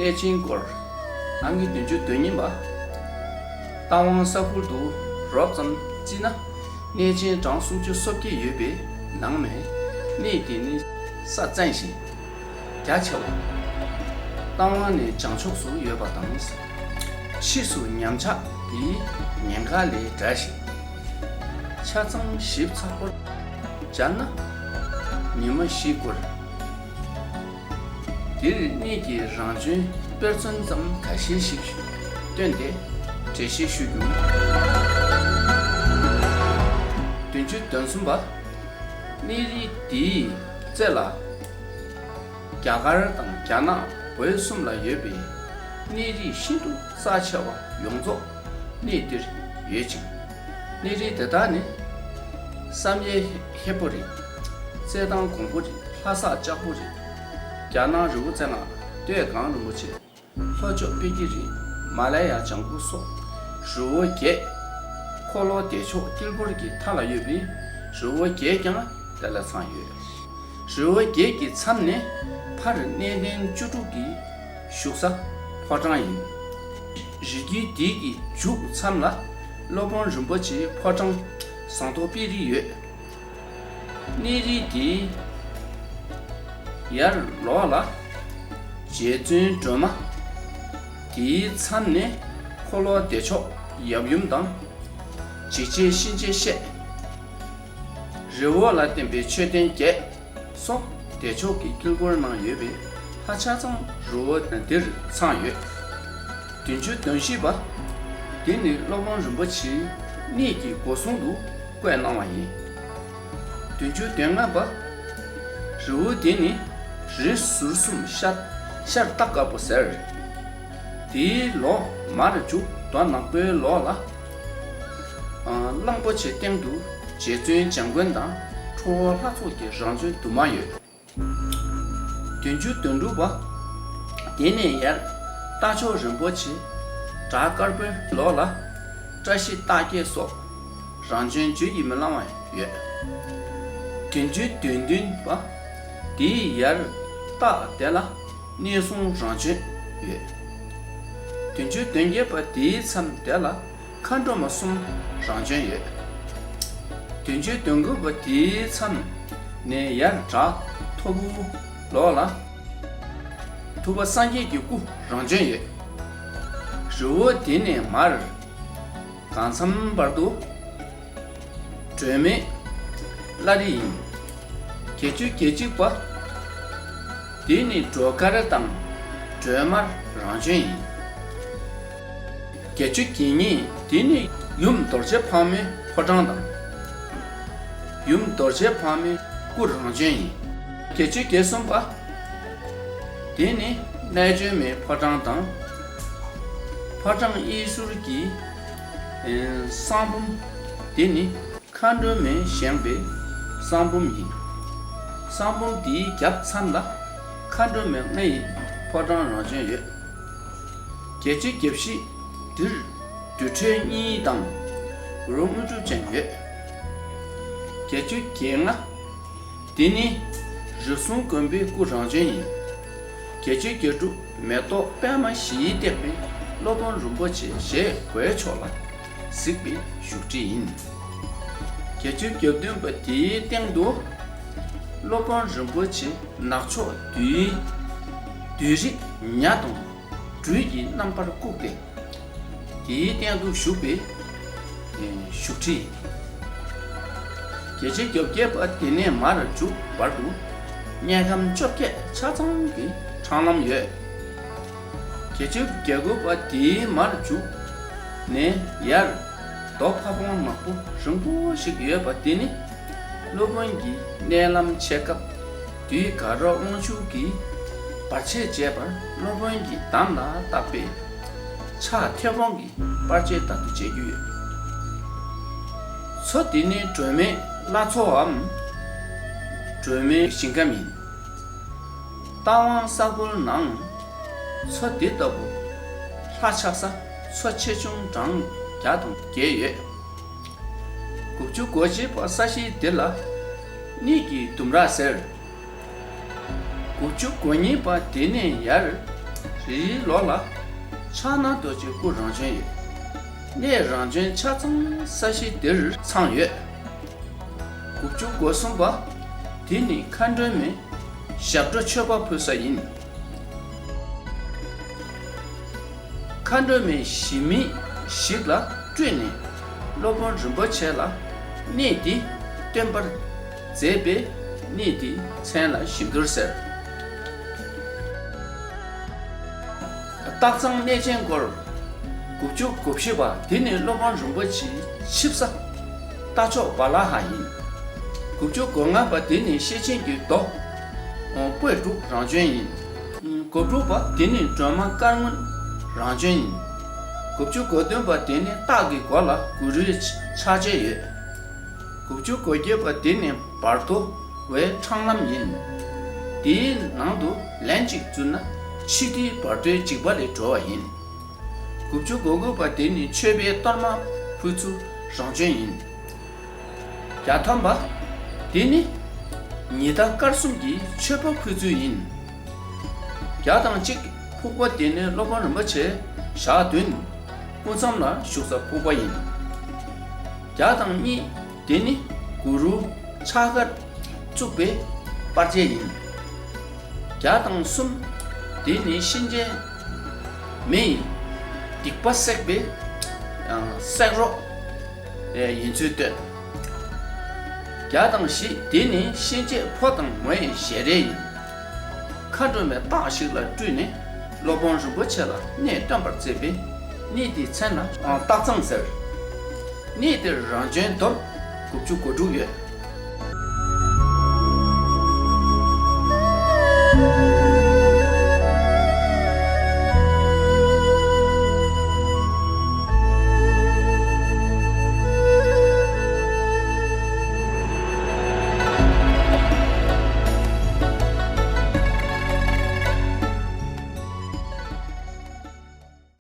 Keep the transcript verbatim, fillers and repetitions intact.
གནས་ཆེན་སྐོར། ཨང་ཀི་བདུན་ཅུ་དོན་གཉིས་པ། རྟ་དབང་ས་ཁུལ་དུ་རོབ་ཙམ་བརྩིས་ན། གནས་ཆེན་གྲངས་སུམ་ཅུ་སོ་བརྒྱད་ཡོད་པའི་ནང་ནས་གནས་དེ་ནི་ས་བཙན་ཞིང་རྒྱ་ཆེ་བ། རྟ་དབང་ནས་བྱང་ཕྱོགས་སུ་ཡོད་པ་དང་། ཕྱིས་སུ་ཉམས་ཆག་གི་ཉེན་ཁ་ལས་བྲལ་ཞིང་། ཆ་ཚང་ཞིབ་ཚགས་པོར་སྦྱར་ན་ཉི་མ་བཞི་འགོར། འདིར་གནས་ཀྱི་རང་བྱོན་དཔེར་མཚོན་ཙམ་ཁ་ཤས་ཤིག་བཏོན་ཏེ་འགྲེལ་བཤད་ཞུ་རྒྱུ། བདུན་ཅུ་དོན་གསུམ་པ། གནས་རིས་འདིའི་རྩེ་ལ་རྒྱ་གར་དང་རྒྱ་ནག་བོད་གསུམ་ལ་ཡོད་པའི་གནས་རིས་ཤིན་ཏུ་རྩ་ཆེ་བ་ཡོངས་རྫོགས་གནས་འདིར་ཡོད་ཅིང་། གནས་རིས་དེ་དག་ནི་བསམ་ཡས་ཧས་པོ་རི། རྩེད་ཐང་གོང་པོ་རི། ལྷ་ས་ལྕགས་པོ་རི། རྒྱ་ནག་རི་བོ་རྩེ་ལྔ། སྟོད་གངས་རིན་པོ་ཆེ། ལྷོ་ཕྱོགས་དཔལ་གྱི་རི། མ་ལ་ཡ་ལྗང་གུ་སོགས་རི་བོ་བརྒྱད། འཁོར་ལོ་བདེ་མཆོག་དཀྱིལ་འཁོར་གྱི་མཐའ་ལ་ཡོད་པའི་རི་བོ་བརྒྱད་ཀྱང་དེ་ལ་ཚང་ཡོད། རི་བོ་བརྒྱད་ཀྱི་མཚམས་ནས་ཕར་གནས་བརྟན་བཅུ་དྲུག་གི་བཞུགས་ས་ཕོ་བྲང་ཡིན། རི་རྒྱུད་འདི་གི་མཇུག་མཚམས་ལ་སློབ་དཔོན་རིན་པོ་ཆེའི་ཕོ་བྲང་ཟངས་མདོག་དཔལ་རི་ཡོད། གནས་རིས་དེའི་ཡར་ལོགས་ལ་རྗེ་བཙུན་སྒྲོལ་མ། དེའི་མཚམས་ནས་འཁོར་ལོ་བདེ་མཆོག་ཡབ་ཡུམ་དང་། འཇིགས་བྱེད་གཤིན་རྗེ་གཤེད། རི་བོ་ལ་བརྟེན་པའི་མཆོད་རྟེན་བརྒྱད་སོགས་བདེ་མཆོག་གི་དཀྱིལ་འཁོར་ནང་ཡོད་པའི་ལྷ་ཆ་ཚང་རི་བོ་འདིར་ཚང་ཡོད། བདུན་ཅུ་དོན་བཞི་པ། འདི་ནི་སློབ་དཔོན་རིན་པོ་ཆེའི་གནས་ཀྱི་སྒོ་སྲུང་དུ་བཀོད་གནང་བ་ཡིན། བདུན་ཅུ་དོན་ལྔ་པ། རི་བོ་འདི་ནི་རི་ཟུར་གསུམ་ཤར་ཤར་རྟ་དཀར་པོ་ཟེར། དེའི་ལོགས་མར་འཇུག་རྡོ་ནག་པོའི་ལོགས་ལ། ཨ། གླང་པོ་ཆེ་སྟེང་དུ་རྗེ་བཙུན་འཇམ་མགོན་དང་ཁྲོ་བོ་ལྷ་ཚོགས་ཀྱི་རང་བྱོན་དུ་མ་ཡོད། བདུན་ཅུ་དོན་དྲུག་པ། དེ་ནས་ཡར་རྟ་མཆོག་རིན་པོ་ཆེ་བྲག་དཀར་པོའི་ལོགས་ལ་བཀྲ་ཤིས་རྟགས་བརྒྱད་སོགས་རང་བྱོན་བརྗོད་ཀྱིས་མི་ལང་བ་ཡོད། བདུན་ཅུ་དོན་བདུན་པ། དེའི་ཡར་རྟ་དེ་ལ་གནས་སྲུང་རང་བྱོན་ཡོད། བདུན་ཅུ་དོན་བརྒྱད་པ། དེའི་མཚམས་དེ་ལ་མཁའ་འགྲོ་མ་གསུམ་རང་བྱོན་ཡོད། བདུན་ཅུ་དོན་དགུ་པ། དེའི་མཚམས་ནས་ཡར་བྲག་མཐོ་པོའི་ལོགས་ལ་ཐུབ་པ་སངས་རྒྱས་ཀྱི་སྐུ་རང་བྱོན་ཡོད། རི་བོ་དེ་ནས་མར་གང་འཚམ་བར་དུ་སྒྲོལ་མའི་བླ་རི་ཡིན། བརྒྱད་ཅུ་གྱ་གཅིག་པ། དེ་ནི་སྒྲོལ་དཀར་དང་སྒྲོལ་མར་རང་བྱོན་ཡིན། བརྒྱད་ཅུ་གྱ་གཉིས། དེ་ནི་ཡུམ་རྡོ་རྗེ་ཕག་མོའི་ཕོ་བྲང་དང་། ཡུམ་རྡོ་རྗེ་ཕག་མོའི་སྐུ་རང་བྱོན་ཡིན། བརྒྱད་ཅུ་གྱ་གསུམ་པ། དེ་ནི་རྣལ་འབྱོར་མའི་ཕོ་བྲང་དང་། ཕོ་བྲང་དབུས་ཟུར་གྱི་ཨེ་གསང་འབུམ། དེ་ནི་མཁའ་འགྲོ་མས་བཞེངས་པའི་གསང་འབུམ་ཡིན། གསང་འབུམ་འདིའི་རྒྱབ་མཚམས་ལ་མཁའ་འགྲོ་མའི་ལྔ་ཡི་ཕོ་བྲང་རང་བྱོན་ཡོད། བརྒྱད་ཅུ་གྱ་བཞི། འདིར་དུར་ཁྲོད་གཉིས་དང་རོ་དངོས་གྲུབ་ཅན་ཡོད། བརྒྱད་ཅུ་གྱ་ལྔ། འདི་ནི་རི་སྲུང་མགོན་པོའི་སྐུ་རང་བྱོན་ཡིན། བརྒྱད་ཅུ་གྱ་དྲུག། མེ་ཏོག་པདྨ་བཞིས་བཏེགས་པའི་སློབ་དཔོན་རིན་པོ་ཆེ་ཞལ་སྒོའི་ཕྱོགས་ལ་གཟིགས་པའི་བཞུགས་ཁྲི་ཡིན། བརྒྱད་ཅུ་གྱ་བདུན་པ། དེའི་སྟེང་དུ་སློབ་དཔོན་རིན་པོ་ཆེ་ནག་ཕྱོགས་བདུད་བདུད་རིགས་ཉ་དང་སྦྲུལ་གྱི་རྣམ་པར་བཀུག་སྟེ། དེའི་སྟེང་དུ་བཞུགས་པའི་བཞུགས་ཁྲི། བརྒྱད་ཅུ་གྱ་བརྒྱད་པ། དེ་ནས་མར་འཇུག་བར་དུ་དམྱལ་ཁམས་བཅོ་བརྒྱད་ཆ་ཚང་གི་འཕྲང་ལམ་ཡོད། བརྒྱད་ཅུ་གྱ་དགུ་པ། དེའི་མར་འཇུག་ནས་ཡར་རྡོ་ཕ་བོང་ནག་པོ་རིང་པོ་ཞིག་ཡོད་པ་དེ་ནི་སློབ་དཔོན་གྱི་མནལ་ལམ་ཕྱེད་སྐབས་བདུད་དགའ་རབ་དབང་ཕྱུག་གིས་བར་ཆད་བྱས་པར་སློབ་དཔོན་གྱིས་འདམ་ལ་བཏབ་པས་ཕྱག་མཐེ་བོང་གིས་བར་ཆད་དག་ཏུ་བྱེད་རྒྱུ་ཡོད། མཚོ་འདི་ནི་སྒྲོལ་མའི་བླ་མཚོའམ་སྒྲོལ་མའི་ཞིང་ཁམས་ཡིན། རྟ་དབང་ས་ཁུལ་ནང་མཚོ་འདི་ལྟ་བུ་ལྷ་ཆགས་ས་མཚོ་ཆེ་ཆུང་གྲངས་བརྒྱ་དང་བརྒྱད་ཡོད། དགུ་བཅུ་གོ་གཅིག་པ། ས་གཞི་འདི་ལ་གནས་ཀྱི་ལྡུམ་ར་ཟེར། དགུ་བཅུ་གོ་གཉིས་པ། དེ་ནས་ཡར་ དེའི་ལོགས་ལ་ཕྱག་ན་རྡོ་རྗེའི་སྐུ་རང་བྱོན་ཡོད། གནས་རང་བྱོན་ཆ་ཚང་ས་གཞི་འདིར་ཚང་ཡོད། དགུ་བཅུ་གོ་གསུམ་པ་དེ་ནི་མཁའ་འགྲོ་མའི་ཞབས་བྲོ་མཆོད་པ་ཕུལ་ས་ཡིན། མཁའ་འགྲོ་མའི་གཞི་མེད་ཞིག་ལ་སྤྲུལ་ནས་སློབ་དཔོན་རིན་པོ་ཆེ་ལ་གནས་འདི་སྟོན་པར་མཛད་པས་གནས་འདིའི་མཚན་ལ་ཞིབ་འདུར་ཟེར། སྟག་ཚང་གནས་ཆེན་སྐོར། དགུ་བཅུ་གོ་བཞི་པ་དེ་ནི་སློབ་དཔོན་རིན་པོ་ཆེའི་ཆིབས་ས་རྟ་མཆོག་བ་ལ་ཧ་ཡིན། དགུ་བཅུ་གོ་ལྔ་པ་དེ་ནི་ཤེར་ཕྱིན་གྱི་རྡོ་སྤོས་དྲུག་རང་བྱོན་ཡིན། གོ་དྲུག་པ་དེ་ནི་སྒྲོལ་མ་དཀར་སྔོན་རང་བྱོན་ཡིན། དགུ་བཅུ་གོ་བདུན་པ་དེ་ནི་སྟག་གི་མགོ་ལ་གུ་རུའི་ཕྱག་རྗེས་ཡོད། དགུ་བཅུ་གོ་བརྒྱད་པ་དེ་ནི་བར་དོ་བའི་འཕྲང་ལམ་ཡིན། དེའི་ནང་དུ་ལན་གཅིག་བཙུད་ན་ཕྱི་དུས་བར་དོའི་འཇིགས་པ་ལས་གྲོལ་བ་ཡིན། དགུ་བཅུ་གོ་དགུ་པ་དེ་ནི་མཆོད་པའི་གཏོར་མ་ཕུལ་ཚུལ་རང་བྱོན་ཡིན། བརྒྱ་ཐམ་པ་དེ་ནི་ཉི་ཟླ་སྐར་གསུམ་གྱི་མཆོད་པ་ཕུལ་ཚུལ་ཡིན། བརྒྱ་དང་གཅིག་ཕུག་པ་དེ་ནི་སློབ་དཔོན་རིན་པོ་ཆེ་ཞག་བདུན་སྐུ་མཚམས་ལ་བཞུགས་ས་ཕུག་པ་ཡིན། བརྒྱ་དང་གཉིས་དེ་ནི་གུ་རུ་ཕྱག་འཁར་བཙུགས་པའི་པར་ཆས་ཡིན། བརྒྱ་དང་གསུམ་དེ་ནི་གཤིན་རྗེ་མི་ཡི་སྡིག་པ་བསྲེགས་པའི་ཡང་བསྲེགས་རོ་ཡིན་ཚུལ་སྟོན། བརྒྱ་དང་བཞི་དེ་ནི་གཤིན་རྗེ་ཕོ་དང་མོ་ཡི་ཞལ་རས་ཡིན། མཁའ་འགྲོ་མའི་རྟགས་ཤིག་ལ་སྤྲུལ་ནས་སློབ་དཔོན་རིན་པོ་ཆེ་ལ་གནས་སྟོན་པར་མཛད་པས་གནས་དེའི་མཚན་ལ་སྟག་ཚང་ཟེར། གནས་དེར་རང་བྱོན་སྡོམ་དགུ་བཅུ་གོ་དྲུག་ཡོད།